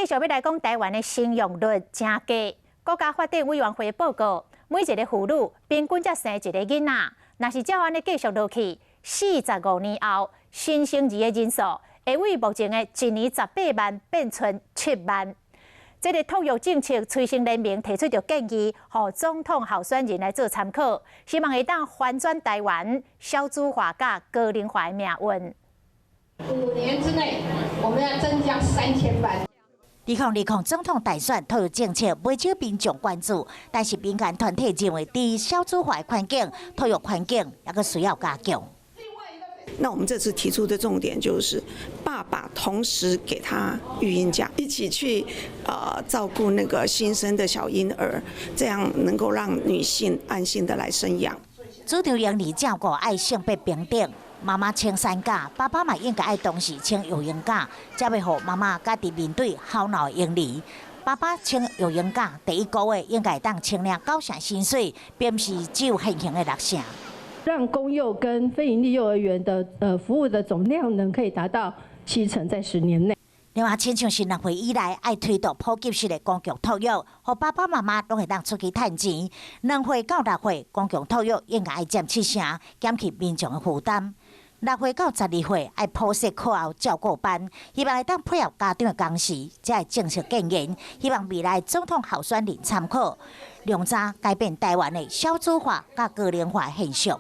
續欲來講台灣的生育率誠低。國家發展委員會報告，每一个婦女平均才生一个囡仔。若是照按呢繼續落去，45年後，新生兒的人數會對目前的一年18萬變成7萬。這个托育政策催生聯盟提出著建議，予總統候選人來做參考，希望會當翻轉台灣少子化佮高齡化的命運。 5年之內，我們要增加3000班。2020總統大選托育政策袂少民眾關注，但是民間團體認為，佇少子化的環境，托育環境猶閣需要加強。那我們這次提出的重點就是，爸爸同時給他育嬰假，一起去照顧那個新生的小嬰兒，這樣能夠讓女性安心的來生養。主張嬰兒照顧愛性別平等。媽媽請產假，爸爸嘛應該愛同時請育嬰假，才袂予媽媽家己面對哭鬧嬰兒。爸爸請育嬰假，第一個月應該當請領九成薪水，並毋是只有現行的六成。讓公幼跟非營利幼兒園的服務的總量能可以達到7成，在10年內。另外，親像是6歲以來愛推動普及式的公共托育，予爸爸媽媽攏會當出去趁錢。2歲到6歲，公共托育應該愛佔7成，減輕民眾的負擔。6歲到12歲愛普設課後照顧班，希望會當配合家長的工時，這个政策建議，希望未來總統候選人參考，量早改變台灣的少子化佮高齡化現象。